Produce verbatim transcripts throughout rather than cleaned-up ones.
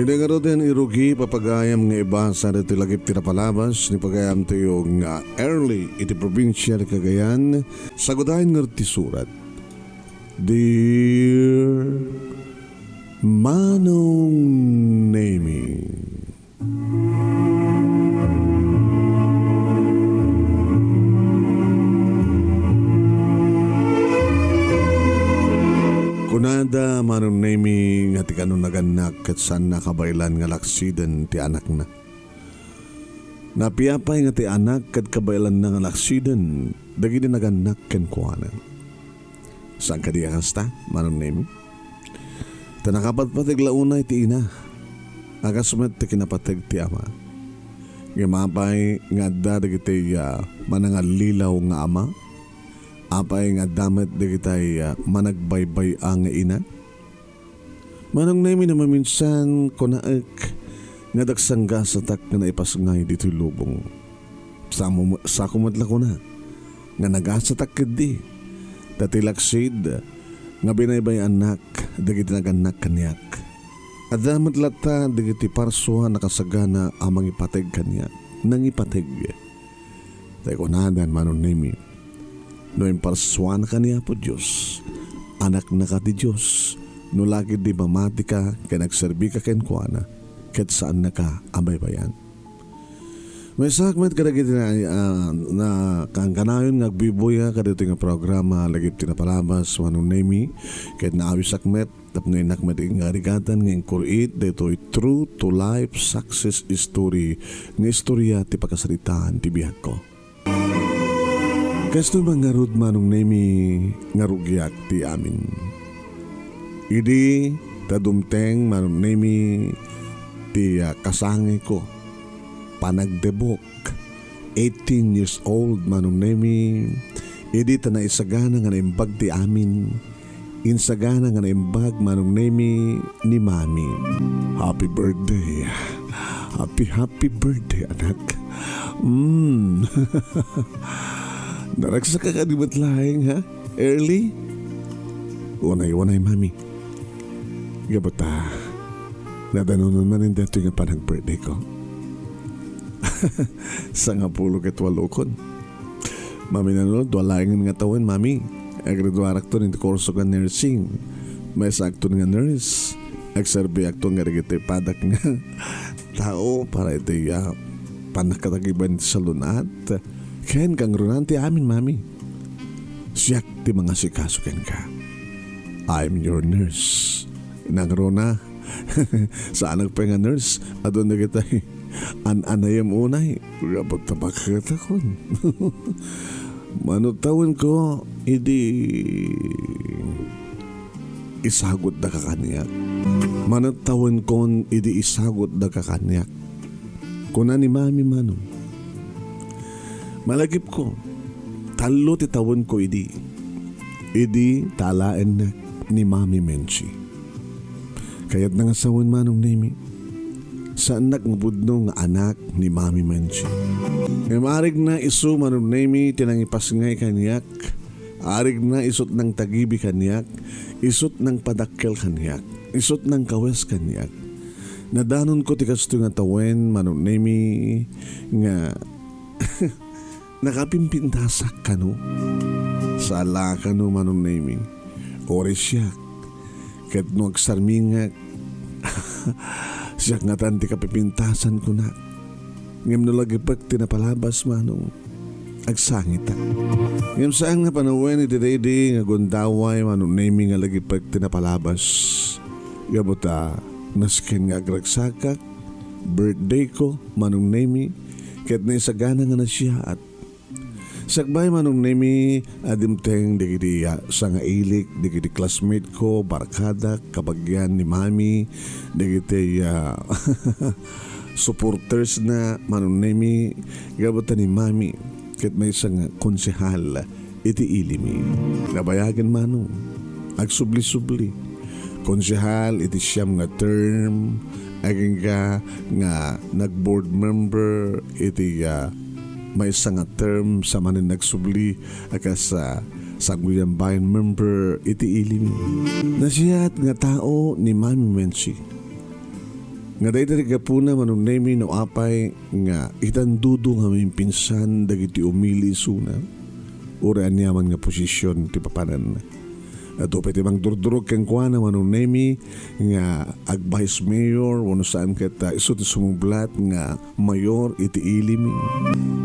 Di ngaruden irugi, papagayam nga ibasa ditoy lagip ti napalabas ni pagayamtayo nga Early iti probinsia ti Cagayan, sagudayen ngarud ti surat. Dear Manong Nemi. Kunada, Manong Nemi, nga ti kano nagannak ket saanna kabaelan nga laksiden ti anakna. Napiapay nga ti anak ket kabaelanna nga laksiden dagiti nagannak kenkuana. Saan kadi a kasta, Manong Nemi? Ta nakapatpateg la unay ti ina, a kas met ti kinapateg ti ama. Ngem apay nga adda dagiti, ah, manangallilaw nga ama? Apay nga adda met dagiti, ah, managbaybay-a nga ina? Manong Nemi, no maminsan, kunaek nga dagsanggasatak nga naipasngay ditoy lubong. Samo-, sako met la kuna nga nagasatak ketdi. Ta ti laksid nga binaybay-annak dagiti nagannak kaniak. Adda met latta dagiti parsua a nakasagana a mangipateg kaniak. Nangipateg. Tay kunadan, Manong Nemi, no imparsuanaka ni Apo Dios, anaknaka ti Dios, no la ketdi mamatika ken agserbika kenkuana, ket saannaka a baybay-an. Maysaak met kadagiti na, ah, na kankanayon nga agbuybuya kadagiti nga programa, lagip ti napalabas, Manong Nemi, ket naawisak met tapno innak met nga arigatan nga inkur-it daytoy True to Life Success Story nga istorya ti pakasaritaan ti biagko. Kastoy man ngarud, Manong Nemi, nga rugiak ti amin. Idi ta dumteng, Manong Nemi, ti, ah, kasangayko, panagdebok, eighteen years old, Manong Nemi, idi ta naisagana nga naimbag ti amin, insagana nga naimbag, Manong Nemi, ni Mami. Happy birthday. Happy, happy birthday, anak. Mm. Naragsakka kadi met laeng, ha? Early? Unay, unay, Mami. Gapu ta, nadanonon man daytoy nga panag-birthday ko. Sangapulo ket walokon. Mami, nano, dua laengen nga tawen, Mami. Aggraduarakton iti kurso nga nursing. Maysaakton nga nurse. Agserbiakton nga dagiti padak nga tao para iti, ah, pannakatagiban ti salun-at. Ken kangruna ti amin, Mami. Siak ti mangasikaso kenka. I'm your nurse. Nangruna, saanak pay nga nurse. Adun dagitay an-anayem unay. Gapu ta bakketakon. Mano tawenko idi isagutdaka kaniak. Mano tawenkon idi isagutdaka kaniak. Kuna ni Mami, Manong, malagipko, tallo ti tawenko idi, idi ta alaennak ni Mami Menchi. Kayatna nga sawen, Manong Nemi, saannak nga pudno nga anak ni Mami Menchi. Ngem arigna isu, Manong Nemi, ti nangipasngay kaniak. Arigna isut' nangtagibi kaniak, isut' nangpadakkel kaniak, isut' nangkawes kaniak. Nadanonko ti kastoy nga tawen, Manong Nemi, nga nakapimpintasak kano. Sala kano, Manong Nemi. Uray siak. Ket no agsarmingak, siak ngatan ti kapipintasan, kunak. Ngem no lagipek ti napalabas, Manong, agsangitak. Ngem saan nga panawen iti daydi nga gundaway, Manong Nemi, nga lagipek ti napalabas. Gapu ta, nasken nga agragsakak, birthday ko, Manong Nemi, ket naisagana nga nasiaat. Sakbay, Manong Nemi, a dimteng dagiti, ah, sangailik, dagiti classmate ko, barkadak, kabagian ni Mami, dagiti, ah, supporters na, Manong Nemi, gapu ta ni Mami, ket maysa nga konsehal iti ilimi. Nabayagen, Manong, agsubli-subli. Konsehal iti siam nga term, agingga nga nag-board member iti, ah, maysa nga term sa manen nagsubli a kas, ah, sangguniang bayan member iti ilimi. Nasiat nga tao ni Mami Menchi. Nga dayta ti gapuna, Manong Nemi, no apay nga itandudo nga maminpinsan dagiti umili isuna, uray aniaman nga posision ti papananna. Adu pay ti mangdurdurog kenkuana, Manong Nemi, nga ag-vice mayor, wenno saan ket, ah, isu ti sumublat nga mayor iti ilimi.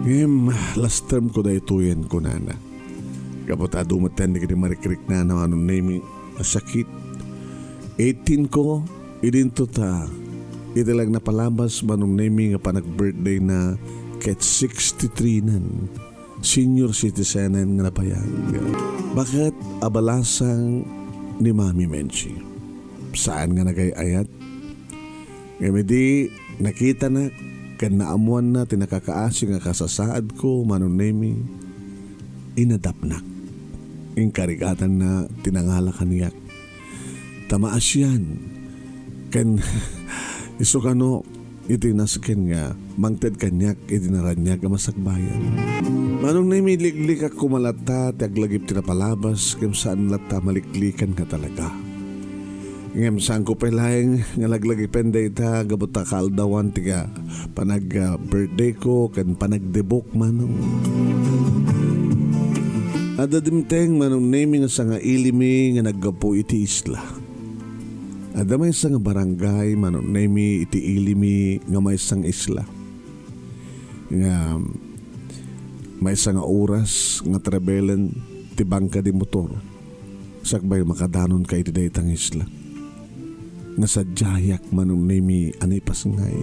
Ngem, last term ko daytoyen, kunana. Gapu ta adu met dagiti marikriknana, Manong Nemi, a sakit. Eighteen ko, idinto ta, iti lang napalabas, Manong Nemi, nga panag-birthday na ket sixty-three nan. Senior citizen nga nabayag. Baket a balasang ni Mami Menchi. Saan nga nagay-ayat. Ngem idi nakitana ken naammoanna ti nakakaasi nga kasasaadko, Manong Nemi, inadapnak. Inkarigatanna ti nangala kaniak. Ta maasian ken isu kano iti nasken nga mangted kaniak iti naraniag a masakbayan. Manong Nemi, liklikak koma latta ti aglagip ti napalabas, ngem saan latta maliklikan nga talaga. Ngem saanko pay laeng nga laglagipen dayta gapu ta kaaldawan ti ka-, panag, ah, birthday ko ken panagdebok, Manong. Adda dimteng, Manong Nemi, nga sangailimi nga naggapu iti isla. Adda maysa nga barangay, Manong Nemi, iti ilimi nga maysa nga isla. Nga maysa nga oras nga travelen ti bangka di motor. Sakbay makadanon ka iti dayta nga isla. Nga sadiayak, Manong Nemi, a naipasngay.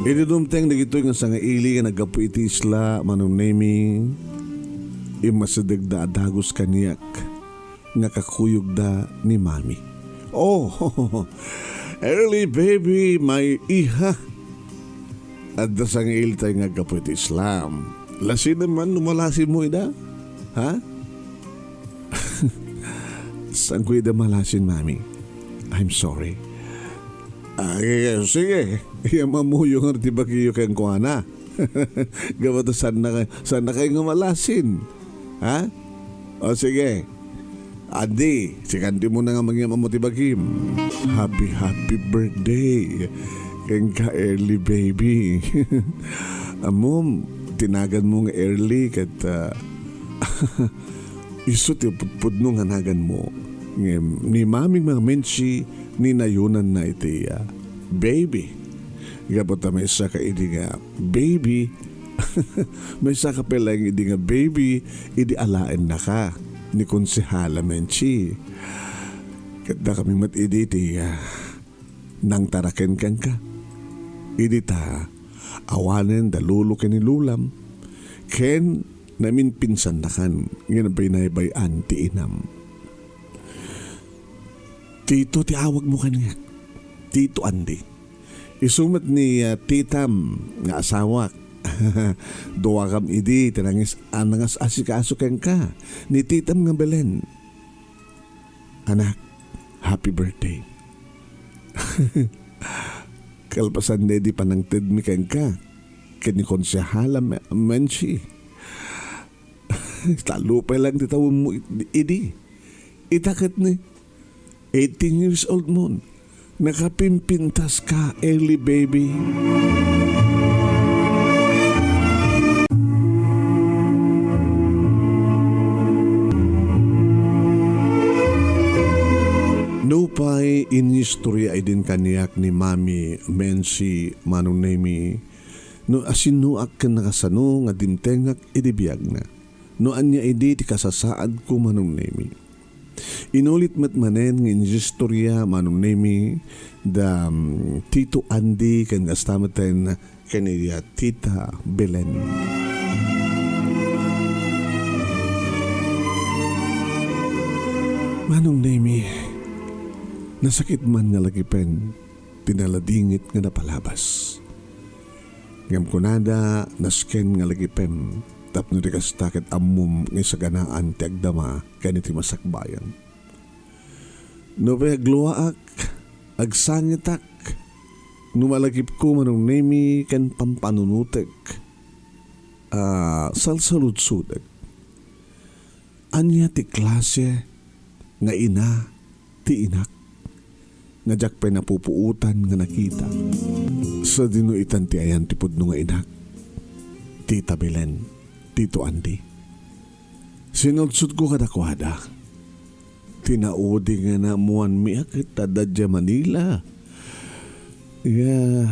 Idi dumteng dagitoy nga sangaili nga naggapu iti isla, Manong Nemi, immasidegda a dagus kaniak nga kakuyogda ni Mami. Oh, early baby, my iha. Adda sangailtay nga aggapu iti isla. Lasinem man no malasinmo ida? Ha? Saanko ida malasin, Mami. I'm sorry. Ah, sige, sige. Iya mamuyo nga ti bagiyo kenkuana. Gapu ta saan na, saan na kayo nga malasin? Ha? O sige. Andi, sikanti mo na nga mangyam ammo ti bagim. Happy, happy birthday. Kenka early baby. Ammom, ti nagan mo nga early ket, ah, isu ti pudpudno nga nagan mo. Ngem ni Maming Mamensi, ninayunan na iti, ah, baby. Gapu ta maysa ka idi nga baby, maysa ka pay laeng idi nga baby, idi alaennaka ni Konsehala Menchi. Ket dakami met idi ti, ah, nangtaraken kenka. Idi ta awanen da lolo ken ni lolam, ken naminpinsannakan nga nabaybay-an ti inam. Tito ti awagmo kaniak. Tito Andy. Isu met ni, ah, titam nga asawak. Duakam idi ti nangis-, a nangas-asikaso kenka. Ni titam nga Belen. Anak, happy birthday. Kalpasan na idi panangtedmi kenka. Ken ni Konsehala Me-, Menchi. Talupay lang ti tawemmo idi. Ita ket ni eighteen years old mo. Nakapimpintas ka, early baby. Nupay inistorya idin kaniak ni Mami Mensi, Manong Nemi, no asinnoak ken nakasano nga dimtengak idi biagna. No ania idi ti kasasaadko, Manong Nemi. Inulit met manen nga inistorya, Manong Nemi, da, mm, Tito Andy ken kasta met ken ni, ah, Tita Belen. Manong Nemi, nasakit man nga lagipen ti naladingit nga napalabas. Ngem kunada, nasken nga lagipem, tapno di kasta ket ammom nga isaganaan ti agdama ken iti masakbayan. No pay agluaak, agsangitak, no malagipko, Manong Nemi, ken pampanunotek, a, salsaludsodek. Ania ti klase nga ina ti inak? nga diak pay napupuotan nga nakita. Sadino itan ti ayan ti pudno nga inak, Tita Belen, Tito Andy. Sinudsodko kadakuada. Tinaudi nga naammoanmi a ket adda idiay Manila. Ya,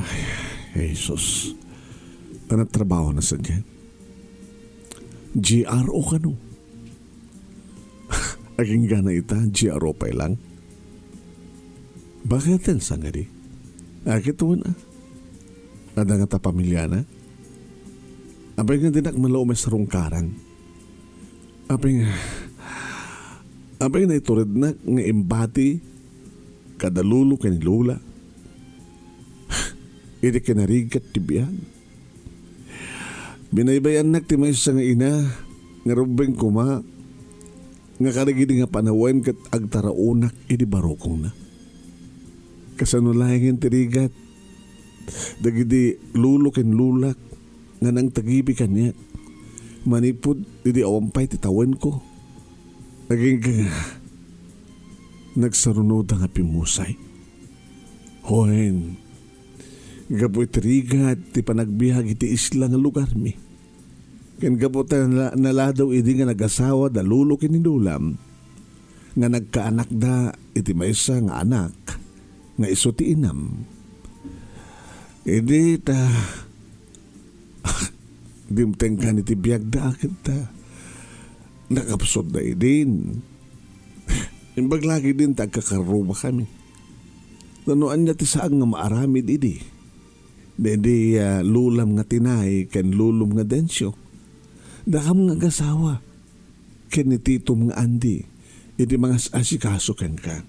Jesus. Ania ti trabahona sadiay? G R O kano? Agingga na ita, G R O pay lang. Bakit ten sangadi? Akit wen a? Adda ngata pamiliana? Apay nga dinak malaw may sarungkaran? Apay nga, apay nga naiturednak nga imbati kada lolo ken ni lola? Idi kinarigat ti biag. Binaybay-annak ti maysa nga ina nga rumbeng koma nga kadagidi nga panawen ket agtaraonak idi barukongna. Kasano laengen ti rigat dagiti lolo ken lolak nga nangtagibi kaniak manipud idi awan pay ti tawenko? Agingga nga nagsarunoda nga pimmusay. Wen, gapu iti rigat ti panagbiag iti isla nga lugarmi, ken gapu ta nala-, naladaw idi nga nagasawa da lolo ken ni lolam, nga nagkaanakda iti maysa nga anak nga isu ti inam. Idi ta dimtengkan iti biagda a ket ta nakapsutda idin. Imbag la ketdin ta agkakarrubakami. No ania ti saan nga maaramid idi? Daydi, ah, lolam nga Tinay ken lolom nga Dencio. Dakam nga agasawa ken ni titom nga Andy iti mangas-asikaso kenka.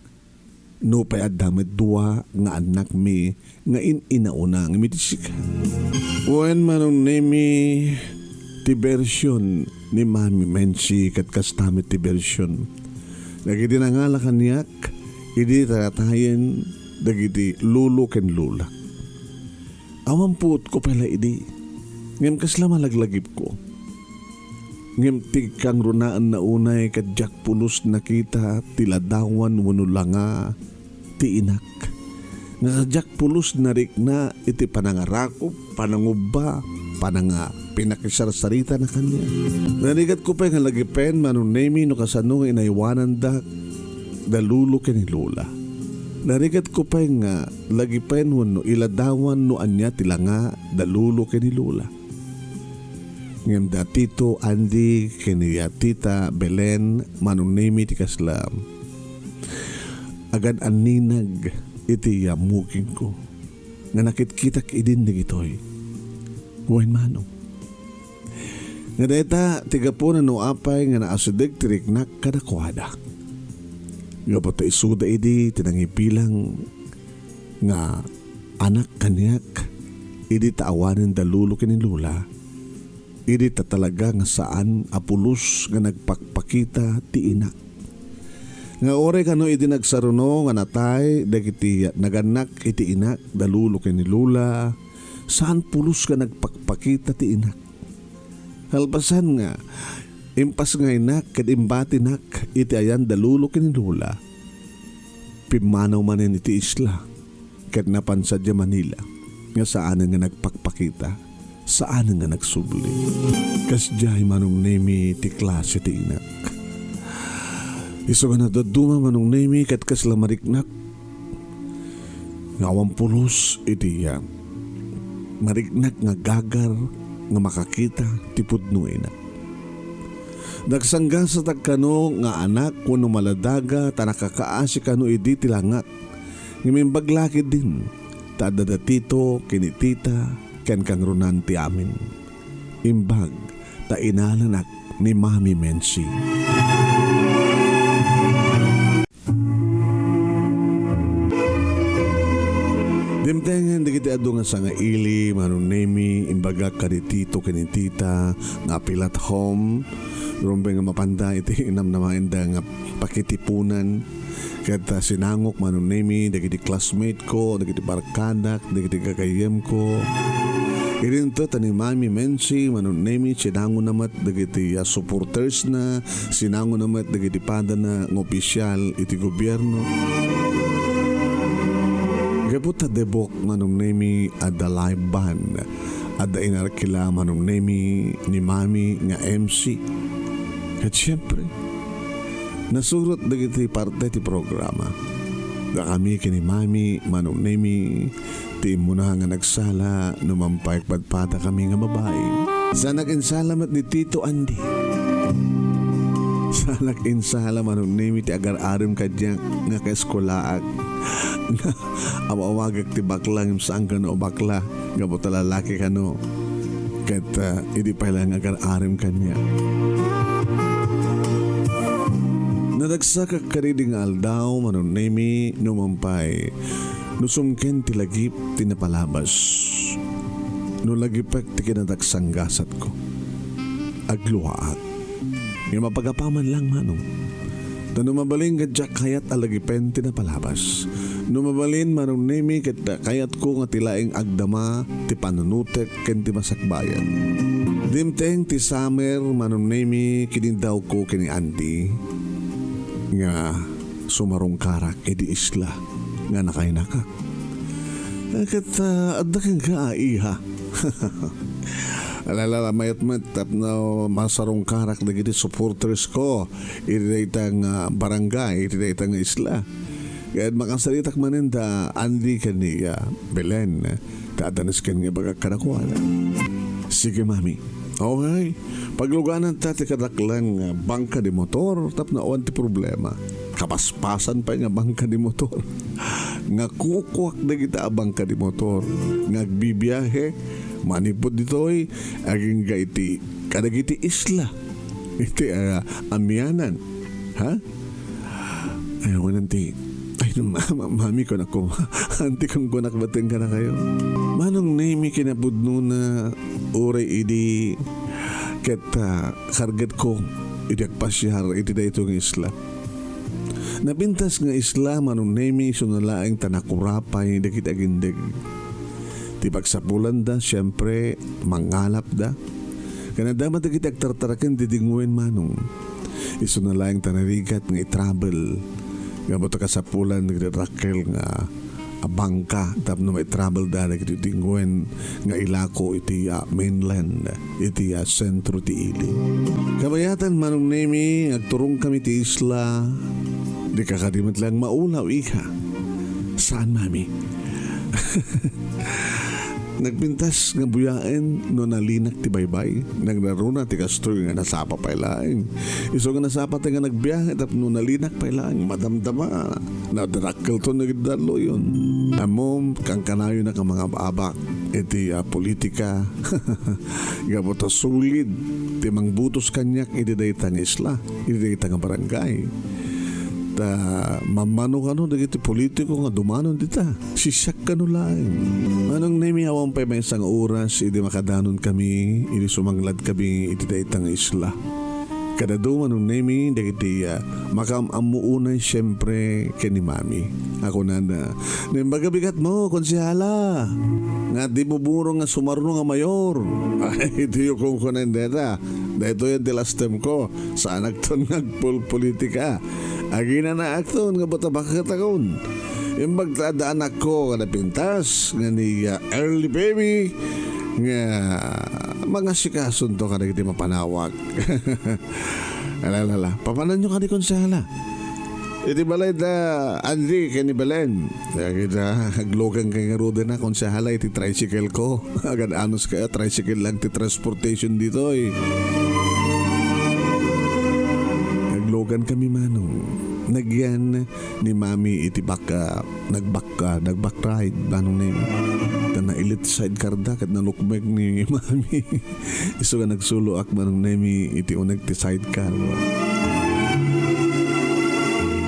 Nupay adda met dua nga annakmi nga in-inauna ngem iti sika. Wen, Manong Nemi, ti version ni Mami Menchi ket kasta met ti version dagiti nangala kaniak idi taratayen dagiti lolo ken lola. Awan puotko pay la idi, ngem kasla malaglagipko. Ngem ti kangrunaenna unay ket diak pulos nakita ti ladawan wenno langa ti inak. Nga diak pulos narikna iti panangarakup, panangubba, pananga-, pinakisarsaritana kaniak. Narigatko pay nga lagipen, Manong Nemi, no kasano nga inaywanandak da lolo ken ni lola. Narigatko pay nga lagipen wenno iladawan no ania ti langa da lolo ken ni lola. Ngem da Tito Andy ken ni Tita Belen, Manong Nemi, ti kasla agan-anninag iti bukingko nga nakitkitak idin dagitoy. Wen, Manong. Nga dayta ti gapuna no apay nga naasideg ti riknak kadakuada. Gapu ta isuda idi ti nangibilang nga anak kaniak idi ta awanen da lolo ken ni lola. Idi ta talaga nga saan a pulos nga nagpakpakita ti inak. Nga uray kano idi nagsaruno nga natay dagiti nagannak iti inak da lolo ken ni lola, saan pulos nga nagpakpakita ti inak. Kalpasan nga, impasngaynak ket imbatinak iti ayan da lolo ken ni lola. Pimmanaw manen iti isla, ket napan sadiay Manila, nga saanen nga nagpakpakita, saanen nga nagsubli. Kasdiay, Manong Nemi, ti klase ti inak. Isu nga nadadduma, Manong Nemi, ket kasla mariknak nga awan pulos iti, ah, mariknak nga gagar nga makakita ti pudno inak. Nagsanggasatak kano nga anak wenno maladaga ta nakakaasi kano idi ti langak. Ngem imbag la ketdin ta adda da Tito ken ni Tita ken kangrunan ti amin. Imbag ta inalanak ni Mami Mensi. Dimtengen dagiti adu nga sangaili, Manong Nemi, imbagak kadi Tito ken ni Tita nga apil at home. Rumbeng nga mapanda iti namnamaenda nga pakitipunan. Ket, ah, sinangok, Manong Nemi, dagiti classmate ko, dagiti barkadak, dagiti gagayyemko. Idinto ta ni Mami Mensi, Manong Nemi, sinangona met dagiti, ah, supporters na, sinangona met dagiti padana nga opisyal iti gobierno. Gapu ta debok Manong Nemi, adda live band, adda inarkila Manong Nemi ni Mami nga M C. Ket siempre, nasurot dagiti parte ti programa. Dakami ken ni Mami Manong Nemi ti immuna nga nagsala no mampay padpadakami nga babai. Saanak insala met ni Tito Andy. Saanak insala Manong Nemi ti agar-arem kaniak nga kaeskulaak. Nga aw-awagek ti bakla ngem saan kano a bakla, gapu ta lalaki kano. Ket, ah, idi pay laeng agar-arem kaniak. Nadagsakak kadidi nga aldaw, Manong Nemi, no mampay no sumken ti lagip ti napalabas. No lagipek ti kinadagsanggasatko, agluaak. Ngem apagapaman lang, Manong. Ta no mabalin nga diak kayat a lagipen ti napalabas. No mabalin, Manong Nemi, ket kayatko nga ti laeng agdama ti panunotek ken ti masakbayan. Dimteng ti summer, Manong Nemi, kinidawko ken ni Andy nga sumarungkarak idi isla nga nakainakak. Eh, ket, ah, adda kenka a iha. Alala, mayat met tapno masarungkarak dagiti supporters ko iti dayta nga barangay, iti dayta nga isla. Ket makasaritak manen da Andy ken ni, ah, Belen. Ta adda nasken nga ibagak kadakuada. Sige, Mami. Okay. Paglugananta ti kadaklan nga bangka di motor tapno awan ti problema. Kapaspasan pay nga bangka di motor. Nga kukuak dagita a bangka di motor. Nga agbibiahe, manipud ditoy, agingga iti, kadagiti isla. Iti, ah, amianan. Ha? Ay, awan, Anti. Ay, ma-, ma-, mami, kunakon. Anti, kunkunak, baten kadakayo. Manong Nemi, kinapudnona, uray idi ket, ah, kargetko idi agpasiar iti daytoy nga isla. Napintas nga isla, Manong Nemi, isuna laeng ta nakurapay dagiti agindeg. Ti pagsapulanda, siempre, mangalapda. Ken adda met dagiti agtartaraken ti dinguen, Manong. Isuna laeng ta narigat nga i-travel. Gapu ta kasapulan dagiti dakkel nga a bangka tapno mai-travel da dagiti dinguen nga ilako iti, ah, mainland, iti, ah, sentro ti ili. Kabayatan, Manong Nemi, agturongkami ti isla. Dika kadi met laeng maulaw, iha. Saan, Mami? Nagpintas nga buyaen no nalinak ti baybay. Nagnaruna ti kastoy nga nasapa pay laeng. Isu nga nasapa ti nga nagbiahe tapno nalinak pay laeng. Madamdama. Nadadakkelton dagiti dalluyon. Ammom, kankanayonnak a mangab-abak iti, ah, politika. Gapu ta sulid ti mangbutos kaniak iti dayta nga isla, iti dayta nga barangay. Ta mammano kano dagiti politiko nga dumanon dita. Sisiak kano laeng. Manong Nemi, awan pay maysa nga oras idi makadanonkami, idi sumangladkami iti dayta nga isla. Kadado, Manong Nemi, dagiti, ah, makaam-ammo unay, siempre, ken ni Mami. A kunana, "Naimbag a bigatmo, Konsehala, nga dimo bumurong nga sumarno nga mayor." Ay, diyo kunkunen deta. Daytoyen ti last time ko. Saanakton nga agpolpolitika. Aginanaakton nga bata baketakon. Imbag ta adda anakko nga napintas nga ni, ah, Early Baby nga mangasikasonto kadagiti mapanawak. Ala, ala, ala. Papananyo kadi, Konsehala? Iti balay da Andy ken ni Belen. Dagita, aglugan kay ngaruden a, Konsehala, iti tricycle ko. Agad-anos kaya, tricycle lang ti transportation ditoy. Aglugan kami, Manong. Nagyan ni Mami iti baka, nagbaka, nagback ride, Manong Nemi. Ta nailit sidecar da, ket nalukmeg ni Mami. Isu nga nagsuloak, Manong Nemi, iti uneg ti sidecar.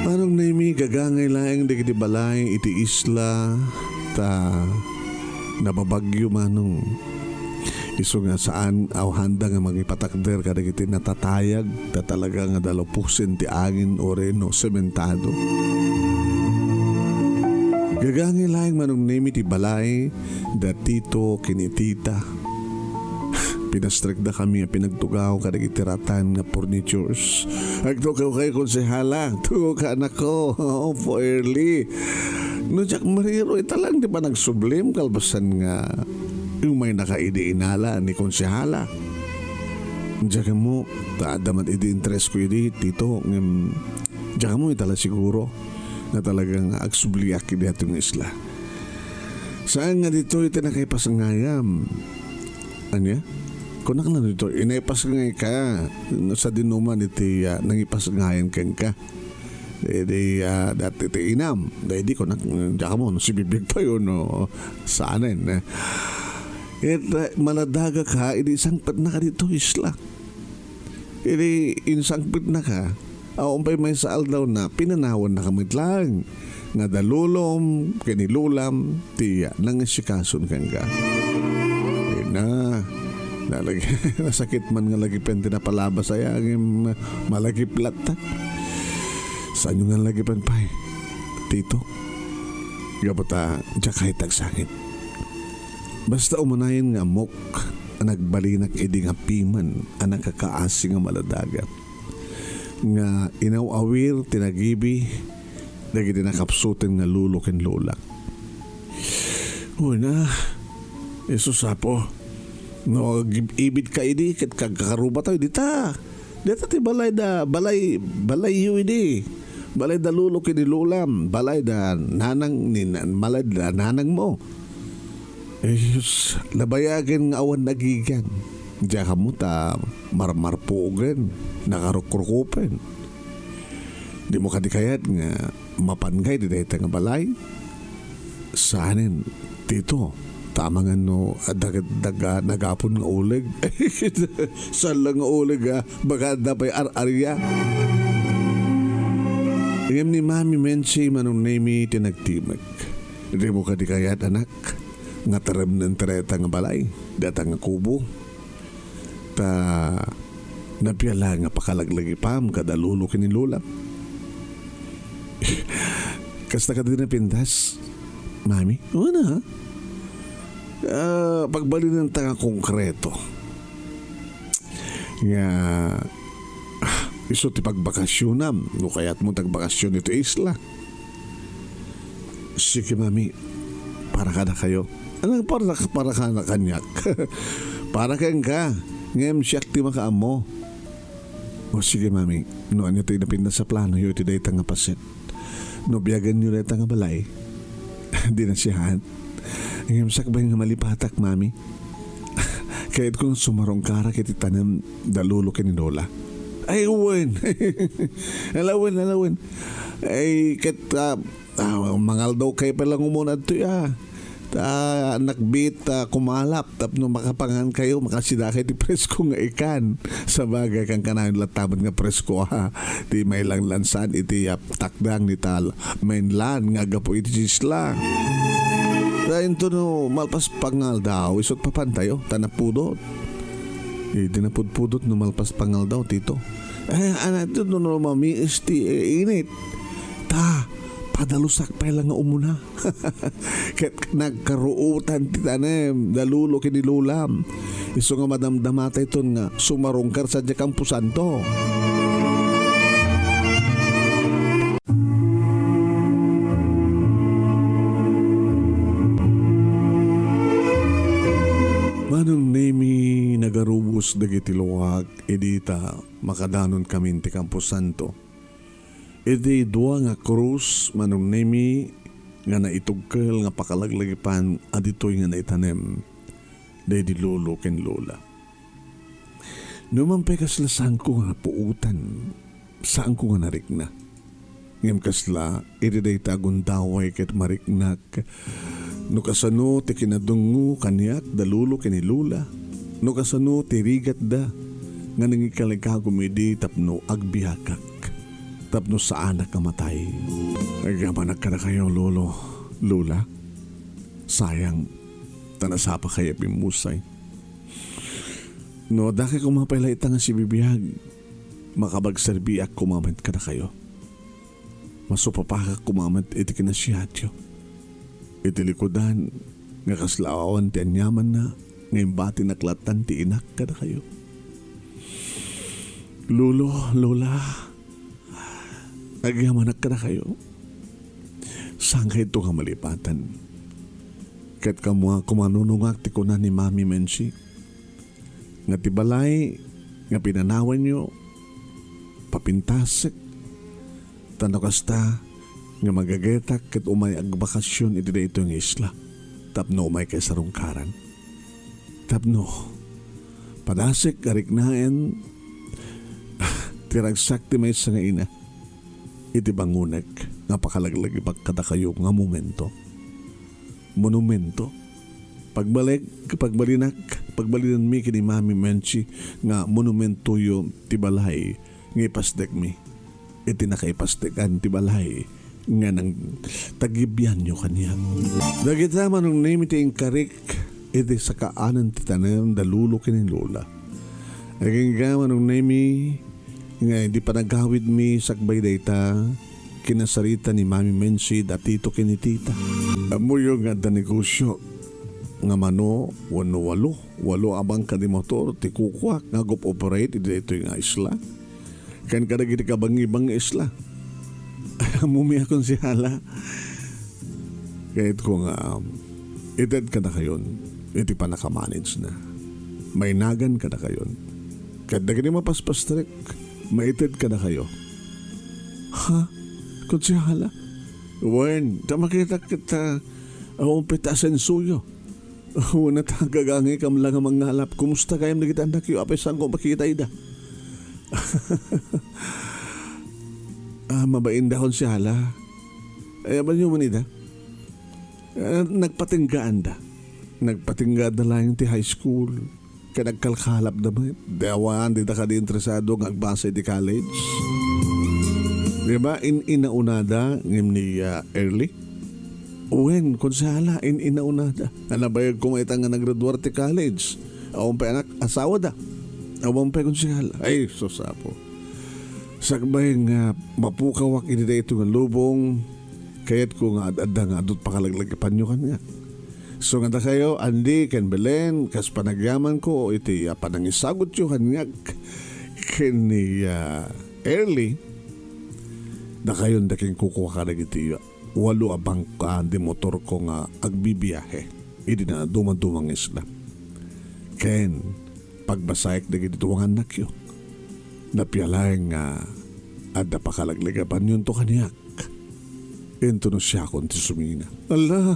Manong Nemi, gagangay laeng dagiti balay iti isla, ta nababagyo, Manong. Isu nga saan a handa nga mangipatakder kadagiti natatayag, ta talaga nga daluposen ti angin o reno sementado. Gagangay laeng, Manong Nemi, ti balay da tito ken ni tita. Pinastrekda kami a pinagtugaw kadagiti ratan nga furnitures. Agtugaw kayo, Konsehala. Agtugaw ka, anakko. Opo, early. No diak mariro, ita lang ti panagsublim kalpasan nga umaynaka idi inala ni Konsehala. Diak ammo, ta adda man idi interes ko idi, Tito, ngem diak ammo, ita la siguro nga talagang agsubliak idi atoy nga isla. Saan nga ditoy ti nakaipasngayam. Ania? Kunak la ditoy, inaipasngayka. Sadinoman iti, ah, nangipasngayan kenka. Idi, ah, dati ti inam. Daydi kunak, diak ammo, no sibibiag payo, no. Saanen, eh. Ket, ah, maladagaka, idi sangpetnaka ditoy isla. Idi insangpetnaka, awan pay maysa aldawna, pinanawannaka met laeng nga da lolom ken ni lolam ti nangasikason kenka. Ina, nalag-, nasakit man nga lagipen ti napalabas aya, ngem malagip latta. Saanyo nga lagipen pay, Tito? Gapu ta diak kayat agsangit. Basta umanayen nga ammok a nagbalinak idi nga piman a nakakaasi nga maladaga nga inaw-awir ti nagibi dagiti nakapsuten nga lolo ken lola. Una, isu, Apo, no agib-ibidka idi ket kagkarubatayo dita. Dita ti balay da, balay, balayyo idi. Balay da lolo ken ni lolam, balay da nanang ni na-, balay da nanangmo. Eh, sus, nabayagen nga awan nagigan. Diak ammo ta marmarpuogen, nakarukrukupen. Dimo kadi kayat nga mapanka iti dayta nga balay? Saanen, Tito, ta amangan no adda ket daga nagapon nga uleg. Saan la nga uleg, a, baka adda pay ar-aria. Ngem ni Mami Mensi Manong Nemi ti nagtimek. Dimo kadi kayat, anak, nga taremnen ti dayta nga balay, dayta nga kubo? Ta nabiala nga pakalaglagipam kada lolo ken ni lola. Kasta kadi napintas, Mami? Una, ah, pagbalinenta nga konkreto nga, ah, isu ti pagbakasyonam, no kayatmo ti agbakasyon iti isla. Sige, Mami. Para kadakayo. Anong para, para kada kaniak? Para kenka. Ngem siak ti makaammo. O sige, Mami. No ania ti napintas a planoyo iti dayta nga paset? No biagenyo dayta nga balay, di nasiaat. Ngem sakbay nga malipatak, Mami. Kayatko nga sumarungkarak iti tanem da lolo ken ni lola. Ay, wen. Ala wen, ala wen. Ay, ket, ah, Ah, mangaldawkay pay lang umuna ditoy, ah. Ta, nakbit, ah, kumalap tapno makapangankayo, makasidakay ti presko nga ikan. Sabagay, kankanayon latta met nga presko, ah. Ti mailanglansaan iti, ah, takdang ni tal mainland nga aggapu iti isla. Ta intono malpas pangaldaw, isut' papantayo, ta napudot. Eh, di napudpudot no malpas pangaldaw, Tito. Eh, ano ito, no, no mamiis ti, eh, init? Ta, padalusak pay lang nga umuna. Ket nagkaruotan ti tanem, da lolo ken ni lolam. Isu nga madamdamatayton nga sumarungkar sadiay kamposanto. Manong Nemi, nagarubos dagiti luak idi ta makadanon kamin ti kamposanto. Iti dua nga krus, Manong Nemi, nga naitugkel nga pakalaglagipan a ditoy nga naitanem daydi lolo ken lola. Numan pay kasla saanko nga napuotan, saanko nga narikna. Ngem kasla, iti dayta a gundaway ket mariknak, no kasano ti kinadungngo kaniak da lolo ken ni lola, no kasano ti rigatda nga nangikaligagum idi tapno agbiagak, tapno saanak a matay. Agyamanak kadakayo, lolo, lola. Sayang, ta nasapakayo a bimmusay. No adda koma pay la ita nga sibibiag, makapagserbiak koma met kadakayo. Masupapakak koma met iti kinasiatyo. Iti likudan nga kasla awan ti aniamanna, nga imbatinak lattan ti inak kadakayo. Lolo, Lola, agyamanak kadakayo. Saan kayto nga malipatan? Ket kamo a kumanunongak ti kuna ni Mami Menchi, nga ti balay nga pinanawanyo, papintasek, ta no kasta nga magagetak ket umay agbakasyon iti daytoy nga isla tapno umay kay sarungkaran. Tapno padasek a riknaen ti ragsak ti maysa nga ina iti bangonek nga pakalaglagipak kadakayo nga momento. Monumento. Pagbalik, pagbalinak, pagbalinanmi ken ni Mami Menchi nga monumentoyo ti balay nga ipasdekmi iti nakaipasdekan ti balay nga nang tagibianyo kaniak. Dagita Manong Nemi ti inkarik iti sakaanan ti tanem da Lolo ken ni Lola. Agingga Manong Nemi nga idi panagawidmi sakbay dayta, kinasarita ni Mami Mensi da Tito ken ni Tita. Ammoyo nga adda negosyo nga mano wenno walo, walo a bangka di motor ti kukuak nga agop-operate iti daytoy nga isla. Ken kadagiti kabangibangi isla. Ammomi a konsehala. Kayatko nga, um, ited kadakayon iti panakamanage na. Mainagan kadakayon. Ket dagiti mapaspastrek, maited kadakayo. Ha? Konsehala? Wen, ta makitak ket, ah, awan pay ta asensoyo. Wen, ta gagangay kam la nga mangngalap. Kumusta gayam dagiti annakyo? Apay saanko makita ida? Ah, mabain da konsehala. Ay, abanyo man ida. Ah, nagpatinggaanda. Nagpatinggaanda laeng ti high school. Ket nagkalkalapda met. Di awan, dida kadi interesado nga agbasa iti college. Di ba, in-inaunada ngem ni, ah, Early? Wen, konsehala, in-inaunada. Nabayag koma ita nga naggraduar ti college. Awan pay anak, asawada. Awan pay konsehala. Ay, sus, Apo. Sakbay nga mapukawak iti daytoy nga lubong, kayatko nga ad-adda nga adut pakalaglagipanyo kaniak. So nga dakayo, Andy ken Belen, kas panagyamanko iti, ah, panangisagutyo kaniak ken ni, ah, Early, dakayon da ken kukua kadagiti, ah, walo a bangka di motorko nga agbibiahe idi nadumaduma nga isla. Ken pagbasaek dagiti duwa nga annakyo. Napia laeng nga adda pakalaglagipanyo kaniak. Inton no siakon ti sumina. Ala,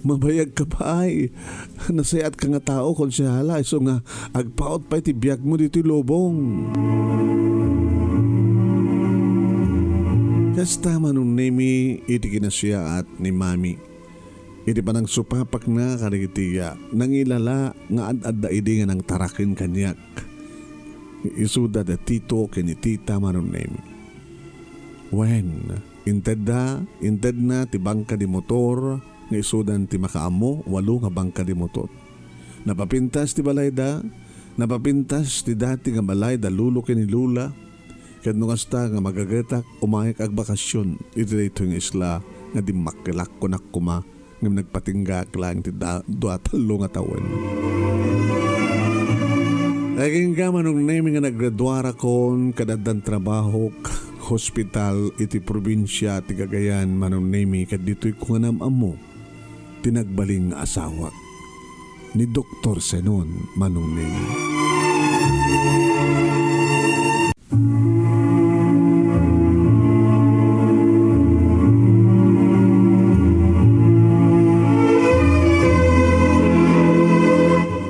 mabayag ka pay. Nasayaat ka nga tao, konsehala, isu nga agpaut pay ti biagmo ditoy lubong. Kasta Manong Nemi iti kinasiyaat ni Mami. Iti panangsupapakna kadagiti, ah, nangilala nga ad-adda idi nga nangtaraken kaniak. Isuda da Tito ken ni Tita Manong Nemi. Wen, intedda, intedna ti bangka di motor nga isudan ti makaammo, walo nga bangka di motor. Napapintas ti balayda, napapintas ti dati nga balay da Lolo ken ni Lola, ket no kasta nga magagetak, umayek agbakasyon iti daytoy nga isla nga dimmakkelak kunak koma ngem nagpatinggaak laeng ti da-, dua tallo nga tawen. Agingga Manong Nemi nga naggraduarakon ket addan trabahok hospital iti probinsia ti Cagayan, Manong Nemi, ket ditoy ko nga nam-ammo ti nagbalin nga asawak ni Doktor Senon, Manong Nemi.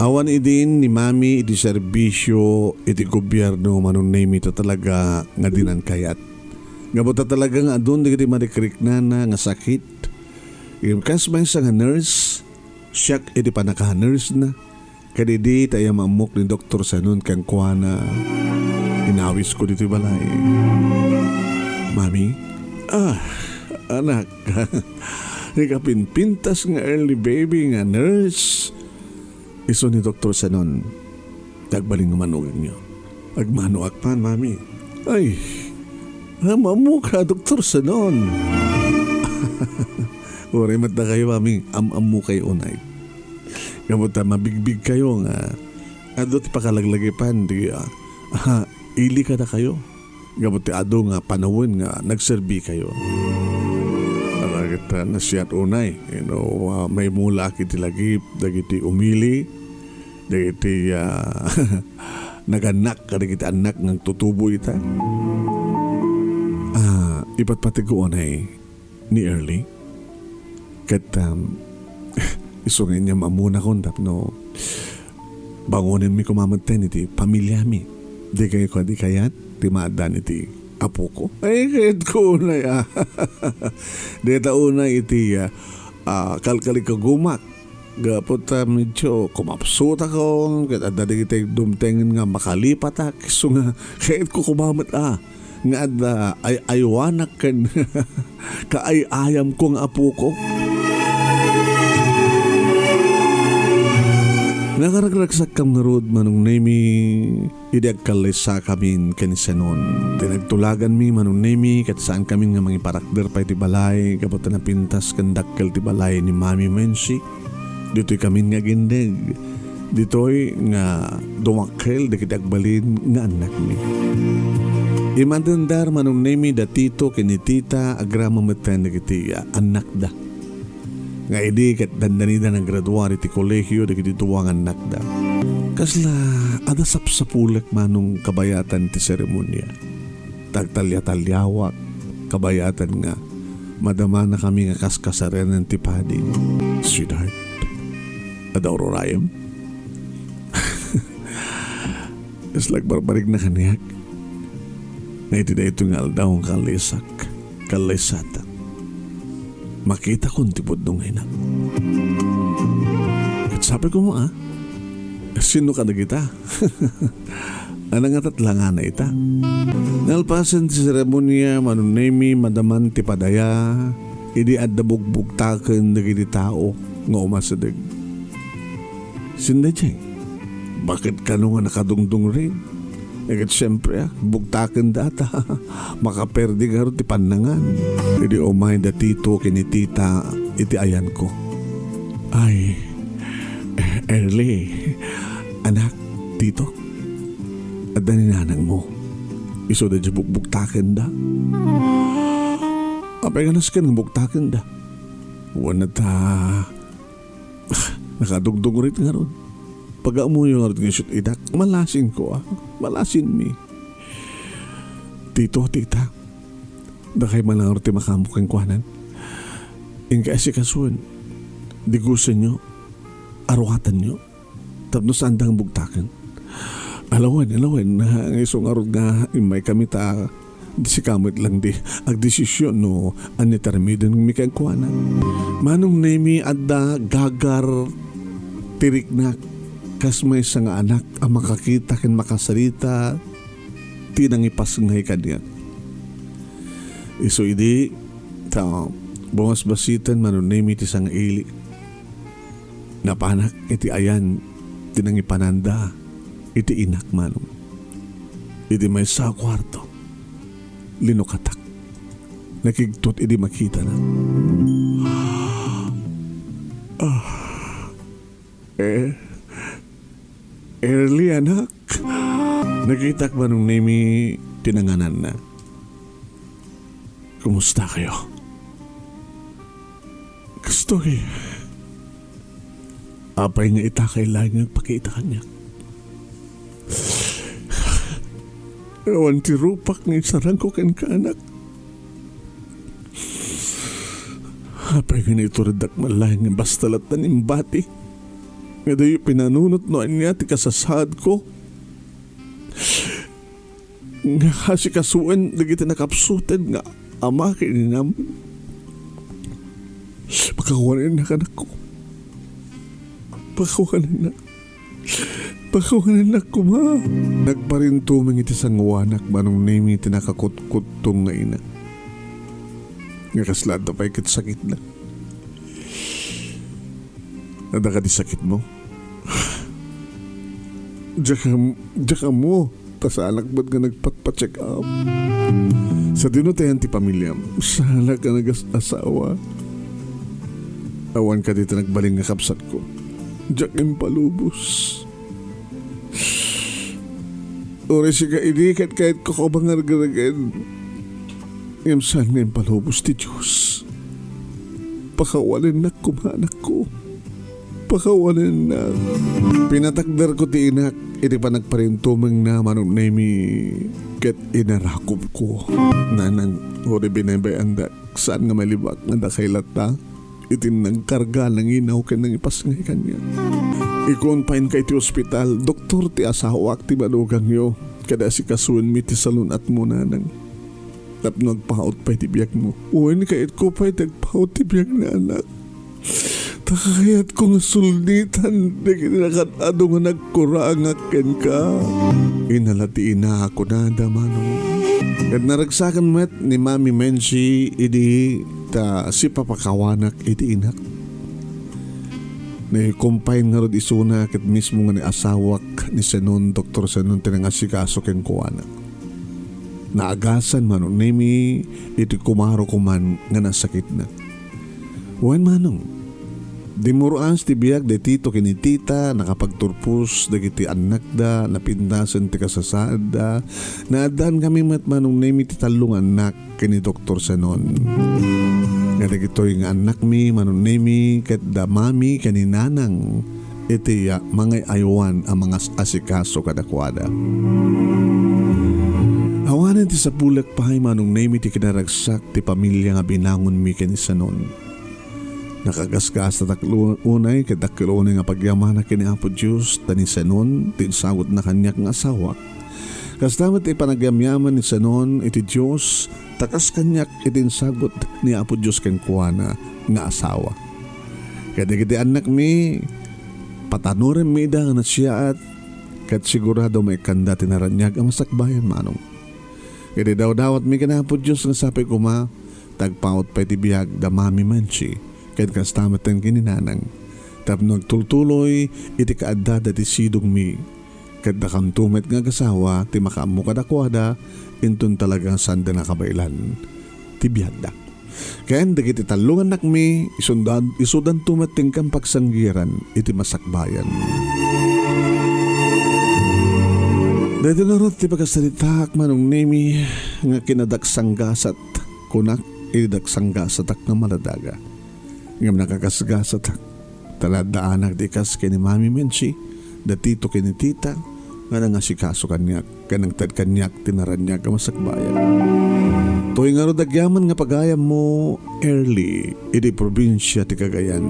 Awan idin ni Mami iti serbisio iti gobierno, Manong Nemi, ta talaga nga dinan kayat. Nga buta talaga nga adun dagiti marikriknana nga sakit. Ngem kas maysa nga nurse, siak iti pannaka-nurse na. Kadidi ta iya maammok ni Doktor Sanon kenkuana. Inawisko ditoy balay. Mami? Ah, anak. Ikapinpintas nga early baby nga nurse. Isu ni Doktor Sanon. Agbalin nga manugangyo. Agmanoak man, Mami. Ay, am-ammo ka, Doktor Sanon. Uray met dakayo, Mami. Am-ammo kayo unay. Gapu ta mabigbigkayo nga adu ti pakalaglagipan ti, ah, ah, ili kadakayo. Gapu ti adu nga panawen nga nagserbikayo. Ala ket, ah, nasayaat unay, you know, ah, maimulaak iti lagip dagiti umili, dagiti, ah, nagannak kadagiti annak nga agtutubo ita. Ah, ipatpategko unay ni Early. Ket, um, isu nga inyam ammonakon tapno bangonenmi koma metten iti pamiliami. Dikay kadi kayat ti maaddaan iti apoko? Ay, kayatko unay, ah. Dita unay iti, ah, ah, kalkalikagumak. Gapu ta medyo kumapsutakon, ket adda dagiti dumtengen nga makalipatak, isu nga kayatko koma met, ah, nga adda ay-aywanak ken kaay-ayamko nga apoko. Nakaragraksakkam ngarud, Manong Nemi, idi agkallayssakamin ken ni Senon. Ti nagtulaganmi, Manong Nemi, ket saankamin nga mangiparakder pay ti balay, gapu ta napintas ken dakkel ti balay ni Mami Mensi. Ditoy kamin nga agindeg. Ditoy nga dumakkel dagiti agbalin nga annakmi. Imatendar, Manong Nemi, da Tito ken ni Tita, agrama metten dagiti, ah, annakda. Nga idi ket dandanida naggraduar iti kolehio dagiti dua nga annakda. Kasla adda sapsapulek, Manong, kabayatan ti seremonia. Tagtalia-taliawak, kabayatan nga madamanakami nga kas kasarenen ti padi. Sweetheart, adda ururayem? Kasla agbarbarigna kaniak nga iti daytoy nga aldaw nga kallisak, kallisatak, makitakon ti pudno nga inak. Ket sapay koma, ah, sino kadagita? Anang atat langana ita? Nalpasen ti seremonia, Manong Nemi, madaman ti padaya, idi adda bugbugtaken dagiti tao nga umasideg. Sinda diay, bakit kano nga nakadungdungrid? Ket siempre, ah, bugtaken data. Makaperdi ngarud ti pannangan. Idi umay da Tito ken ni Tita iti ayanko. Ay, Early, anak, Tito, adda ni nanangmo. Isu da diay bugbugtaken da. Apay nga nasken nga bugtaken da? Wen ta, nakadungdungrit ngarud. Pagaammoyo ngarud nga isu ti idak. Malasinko, ah. Malasinmi. Tito, Tita, dakay man ngarud ti makaammo kenkuanan. Inka asikasuen. Digusenyo. Aruatenyo. Tapno saanda nga bugtaken. Ala wen, ala wen, nga isu ngarud nga immaykami ta sika met lang ti agdesisyon no ania ti aramidenmi kenkuana. Manong Nemi, adda gagar ti riknak kas maysa nga anak a makakita ken makasarita ti nangipasngay kaniak. Isu idi ta bumasbasiten, Manong Nemi, ti sangaili. Napanak iti ayan ti nangipananda iti inak, Manong. Iti maysa a kuarto, linukatak. Nakigtot idi makitana. Ah. Eh, Early, anak. Nakitak, Manong Nemi, ti nangananna. Kumusta kayo? Kastoy. Apay nga ita kay laeng nga agpakita kaniak? Awan ti rupak nga isarangko kenka, anak. Apay nga naitureddak man laeng nga basta latta nga imbati nga diyo pinanunot no ania ti kasasaadko? Nga asikasuen dagiti nakapsuten nga ama ken inam. Pakawanennak, anakko. Pakawanennak. Pakawanennak koma. Nagparintumeng iti sangoanak, Manong Nemi, ti nakakutkuttong nga ina. Nga kasla adda pay ket sakitna. Adda kadi sakitmo? Diak am-, diak ammo, ta saanak met nga nagpatpa-check up. Sadino ti ayan ti pamiliam? Saanak nga nagas-asawa. Awan kadi ti nagbalin nga kabsatko. Diak impalubos. Uray sika idi ket kayatko a mangargaragid. Ngem saan nga impalubos ti Dios. Pakawanennak koma, anakko. Pakawanennak. Pinatakderko ti inak iti panagparintumengna, Manong Nemi, ket inarakupko. Nanang, uray binaybay-andak, saan nga malibak nga dakay latta iti nangkarga, nanginaw ken nangipasngay kaniak. Ikonpainka iti ospital, doktor ti asawak ti manugangyo, ket asikasuenmi ti salun-atmo, Nanang. Tapno agpaut pay ti biagmo. Wen, kayatko pay ti agpaut ti biagna, anak. Ta kayatko nga sulnitan dagiti nakan-ado nga nagkurangak kenka. Inala ti ina, kunada, Manong. Ket naragsaken met ni Mami Menchi idi ta sipapakawanak iti inak. Naikompain ngarud isuna ket mismo nga ni asawak ni Senon, Doktor Senon, ti nangasikaso kenkuana. Naagasan, Manong Nemi, iti kumaro koman nga nasakitna. Wen, Manong, dimmuras ti biag da Tito ken ni Tita, nakapagturpos dagiti annakda, napindasen ti kasasaadda. Naaddankami met, Manong Nemi, ti tallo nga annak ken ni Doktor Senon. Nga dagitoy nga annakmi, Manong Nemi, ket da Mami ken ni Nanang iti, ah, mangay-aywan a mangas-asikaso kadakuada. Awanen ti sapulek pay, Manong Nemi, ti kinaragsak ti pamilia nga binangonmi ken ni Senon. Nakagasgasatak lu-, unay ket dakkel unay nga pagyamanak ken ni Apo Dios, ta ni Senon ti insagutna kaniak nga asawak. Kasta met ti panagyamyaman ni Senon iti Dios, ta kas kaniak iti insagut ni Apo Dios kenkuana nga asawa. Ket dagiti annakmi, patanurenmi ida nga nasiaat, ket sigurado maikkanda ti naraniag a masakbayan, Manong. Ket idawdawatmi ken Apo Dios nga sapay koma, ta agpaut pay ti biag da Mami Menchi, ken kasta met ken ni Nanang, tapno agtultuloy iti kaaddada ti sidongmi, ket dakamto met nga agasawa ti makaammo kadakuada, inton talaga nga saanda nakabaelan ti biagda. Ken dagiti tallo nga annakmi, isundan-, isudanto met ti inkam pagsanggiran iti masakbayan. Daytoy ngarud ti pakasaritaak, Manong Nemi, nga kinadaksanggasat, kunak, iti daksanggasatak nga maladaga. Ngem nakagasgasatak, ta naaddaanak ti kas ken ni Mami Menchi, da Tito ken ni Tita, nga nangasikaso kaniak, ken nangted kaniak ti naraniag a masakbayan. Toy ngarud agyaman nga pagayammo, Early, iti probinsia ti Cagayan.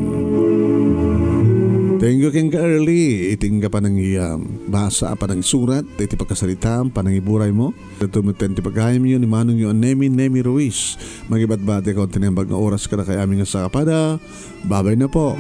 Thank you kenka, Early, iti ingga panangiyam. Basa a panangisurat, iti pakasaritaam, panangiburaymo. Ito met ti pagayamyo ni Manongyo a Nemi, Nemi Ruiz. Mangibatbati ako ti naimbag nga oras kadakayo amin nga sakapada. Babay na po.